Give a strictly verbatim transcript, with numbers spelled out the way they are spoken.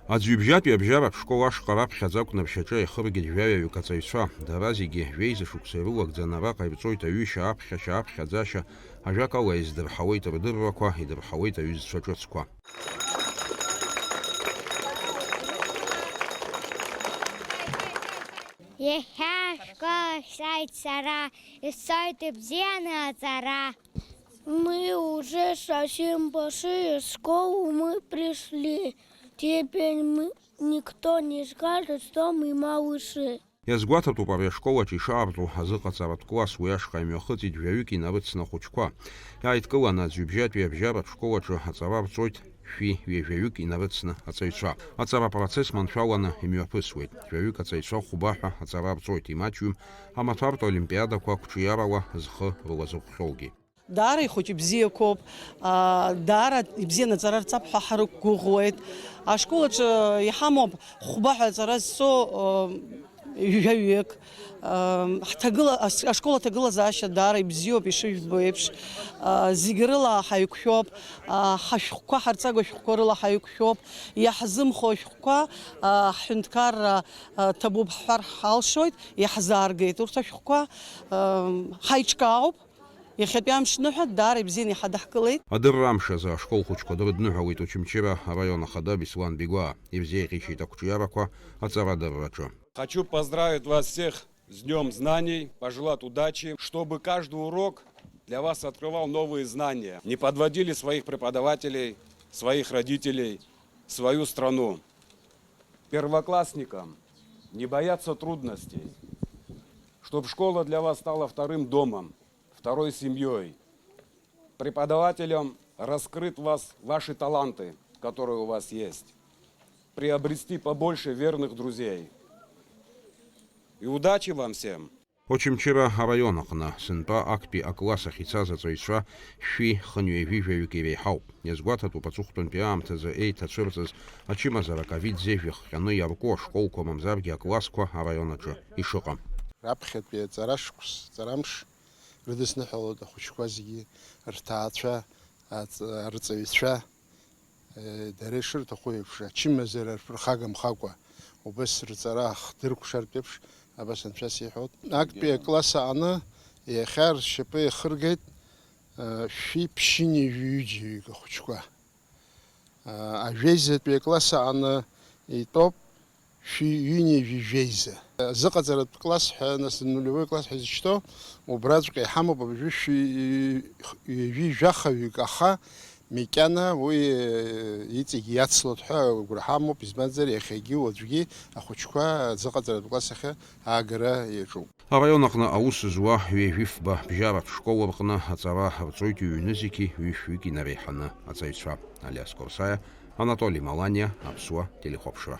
Аӡҩыбжьатәи абжьаратә школ ашҟа раԥхьаӡа акәны ршьаҿа еихыргеит жәаҩаҩык аҵаҩцәа. Дара зегьы жәеиза шықәса ирылагӡаны араҟа ирҵоит аҩышьа, аԥхьашьа, аԥхьаӡашьа, ажәакала, издырҳауеит рдыррақәа, идырҳауеит аҩызцәа ҿыцқәа. Иахьа ашкол ахь сааит сара, исцоит ибзианы аҵара. Мы уже совсем большие, в школу мы пришли. Теперь мы, никто не скажет, что мы малыши. Иазгәаҭатәуп ари ашкол аҿы ишаарту азыҟаҵаратә класс, уи ашҟа имҩахыҵит жәаҩык инарыцны ахәыҷқәа. Иааидкыланы аӡҩыбжьатәи абжьаратә школ аҿы аҵара рҵоит шәи ҩажәаҩык инарыцны аҵаҩцәа. Аҵара апроцесс маншәаланы имҩаԥысуеит. Жәаҩык аҵаҩцәа хәба ҳәа аҵара рҵоит, имаҷҩым амаҭәартә олимпиадақәа қәҿиарала зхы рылазыҟәхьоугьы. Даара ихәыҷы бзиақәоуп, аа, даара ибзианы аҵара рҵап ҳәа ҳрықәгәыӷуеит. Ашкол аҿы иҳамоуп хәба ҳәа аҵара зцо, аа, жәаҩык. Аа, ҳҭагыла-, ас-, ашкол аҭагылазаашьа даара ибзиоуп, ишыжәбо еиԥш. Аа, зегь рыла ҳаиқәшәоуп, аа, ҳашәҟәқәа, ҳарҵага шәҟәқәа рыла ҳаиқәшәоуп, иаҳзымхо ашәҟәқәа, аа, ҳҳәынҭқарра, аа, ҭабуп ҳҳәар ҳалшоит, иаҳзааргеит урҭ ашәҟәқәа, аа, ҳаиҿкаауп. Иахьатәи амш ныҳәа даара ибзианы иҳадаҳкылеит. Адырра амш азы ашкол хәыҷқәа дрыдныҳәалеит Очамчыра араион ахада Беслан Бигәаа. Ирзеиӷьеишьеит ақәҿиарақәа аҵарадырраҿы. Хочу поздравить вас всех с Днём Знаний, пожелать удачи, чтобы каждый урок для вас открывал новые знания, не подводили своих преподавателей, своих родителей, свою страну. Первоклассникам не бояться трудностей, чтоб школа для вас стала вторым домом, второй семьёй. Преподавателям раскрыть вас, ваши таланты, которые у вас есть. Приобрести побольше верных друзей. И удачи вам всем! Очамчыра араион аҟны сынтәа актәи акласс ахь ицаз аҵаҩцәа шәи хынҩажәи жәаҩык иреиҳауп. Иазгәаҭатәуп аҵыхәтәантәи аамҭазы еиҭацәырҵыз ачымазара ковид зежә ихҟьаны иарку ашколқәа мамзаргьы аклассқәа араион аҿы ишыҟам. Раԥхьатәи аҵара шықәс, ҵарамш рыдысныҳәалоит ахәыҷқәа зегьы, рҭаацәа, аҵ-, арҵаҩцәа, э, дара ишырҭаху еиԥш, ачымазара рԥырхагамхакәа, убас рҵара хдыркәшартә еиԥш, абас анцәа сиҳәоит. Актәи акласс аҟны иахьа ршьапы иахыргеит, э, шәи ԥшьынҩажәи ҩыџьаҩык ахәыҷқәа. Ажәеизатәи акласс аҟны итәоуп шәи ҩынҩажәи жәеиза. Азыҟаҵаратә класс ҳәа, нас, нулевой класс ҳәа изышьҭоу, убраҵәҟьа иҳамоуп абыржәы шәи ҩажәи жәахаҩык, аха макьана уи иҵегь иацлоит ҳәа агәра ҳамоуп, избанзар, иахьагьы уаҵәгьы ахәыҷқәа азыҟаҵаратә класс ахь аагара иаҿуп. Араион аҟны аус зуа ҩажәи фба бжьаратә школ рҟны аҵара рҵоит ҩ-нызқьи ҩышәҩык инареиҳаны аҵаҩцәа. Алиас Корсаиа, Анатоли Маланиа, Аԥсуа телехәаԥшра.